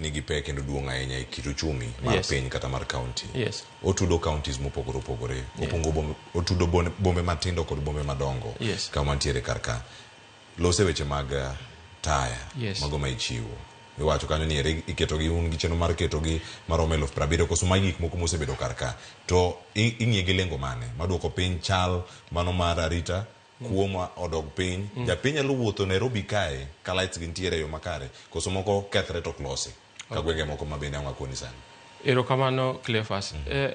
nigi pek kendo duong' ahinya e kit uchumi mar piny kata mar county. Otudo counties mopogore opogore. Opongo bombe, otudo bombe matindo kod bombe madongo kama ntiere kar ka. Lose weche mag taya mago ma ichiwo. Iwacho kanyo ni ere iketogi, un gi chenro mar ketogi maromo 70,000, koso magi gik moko mosebedo kar ka. To ing'iye gi lengo mane? Maduoko piny chal mano mar arita kuo ma odog piny. Japiny nyalo wuotho Nairobi kae ka lights gi ntiere e yo makare, koso moko kethre to ok losi ka gwenge moko ma bende ang' wakoni sani. Erokamano, Cleophas.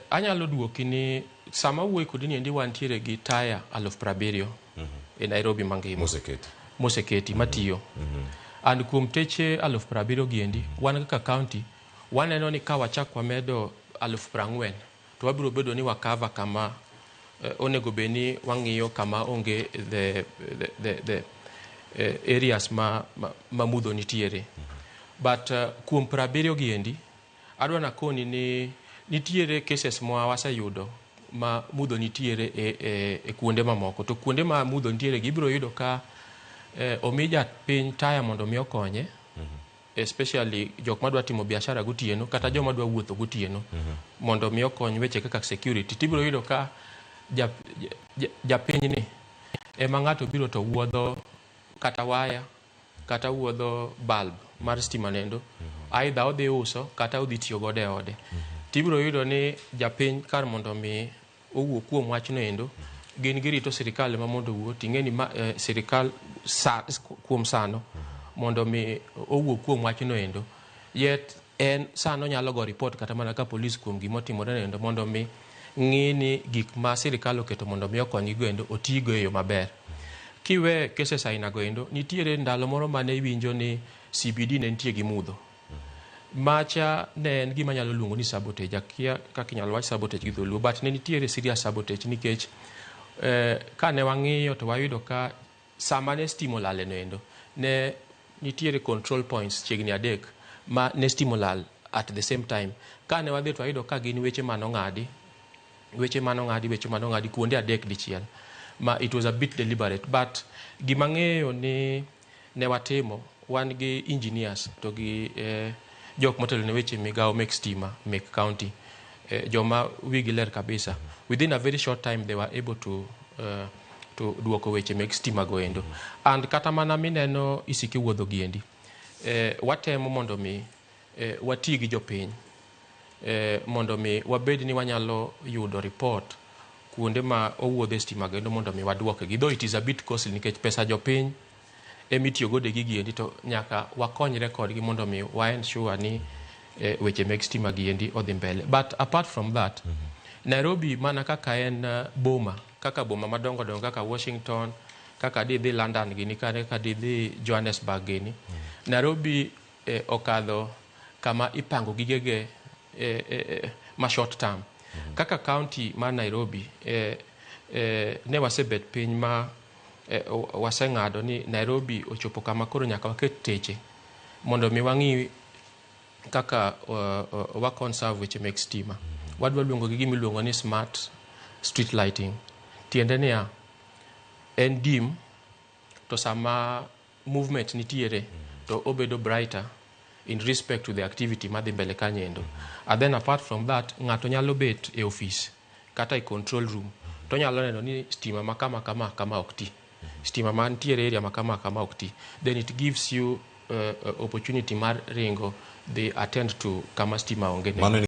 Anyalo duoki ni sama awuoyo kodi ni endi wantiere gi taya 70,000 e Nairobi mangima. Moseketi. Moseketi matiyo. And kuom teche 70,000 gi endi, wan kaka county waneno ni ka wachak wamedo 40,000 to wabiro bedo ni wakava kama onego bed ni wang'iyo kama onge the areas ma mudho nitiere. But kuom 70 gi endi, adwa nakoni ni nitiere cases ma waseyudo ma mudho nitiere e kuonde mamoko. To kuonde ma mudho nitiere gi ibiro yudo ka omi japiny taya mondo mi okonye, especially jok madwa timo biashara gotieno kata joma dwa wuotho gotieno mondo mi okony weche kaka security. Tibiro yudo ka japiny ni ema ng'ato biro to wuodho kata waya kata wuodho bulb mar stima nendo, either odhi uso kata odhi tiyo godo e ode. Tibiro yudo ni japiny kar mondo mi owuo kuom wachno endo, gin girito sirikal ema mondo owuo. Ting'e ni ma, sirikal sa, kuom sano mondo mi owuo kuom wachno endo, yet en sano nyalo go report kata mana ka polis kuom gimotimore no endo mondo mi ng'i ni gik ma sirikal oketo mondo mi okonygi go endo otigo e yo maber. Kiwe cases aina go endo, nitiere ndalo moro mane iwinjo ni CBD ne nitie gi mudho. Macha ne en gima nyalo luongo ni sabotage. Akia kaka inyalo wach sabotage gi dholuo, but ne nitiere serious sabotage nikech ka ne wang'iyo to wayudo ka sama ne stima olal eno endo, ne nitiere control points chiegni adek ma ne stima olal at the same time. Ka ne wadhi to wayudo ka gin weche manong'adi, weche manong'adi, weche manong'adi kuonde adek dichiel, ma it was a bit deliberate. But gima ng'eyo ni ne watimo, wan gi engineers to gi jok motelo ne weche migawo mek stima mek county, joma wigi ler kabisa. Within a very short time they were able to duoko weche mek stima go endo. And kata mana mineno isike wuodho giendi, watemo mondo mi wati gi jopiny mondo mi wabed ni wanyalo yudo report kuonde ma owuodhe stima go endo mondo mi waduokgi, though it is a bit costly nikech pesa jopiny emitiyo godo e gigi endi, to nyaka wakonyre kodgi mondo mi wa ensure ni weche meg stima gi endi odhi mbele. But apart from that, Nairobi mana kaka en boma, kaka boma madongo dongo kaka Washington, kaka didhi London gini, kaka didhi Johannesburg gini, Nairobi okadho kama ipango gigege ma short term. Kaka county mar Nairobi, ne wasebet piny ma waseng'ado ni Nairobi ochopo kama koro nyaka waket teche mondo mi wang'i kaka wa conserve weche mek stima. Wadwa luongo gi gima iluongo ni smart street lighting. Tiende niya, en dim to sama movement nitiere to obedo brighter in respect to the activity madhi mbele kanyo endo. And then apart from that, ng'ato nyalo bet e office kata e control room to nyalo neno ni stima ma kama kama kama ok ti, stima mantiere area ma kama kama ok ti. Then it gives you opportunity mar ringo dhi attend to kama stima onge ne. Mano.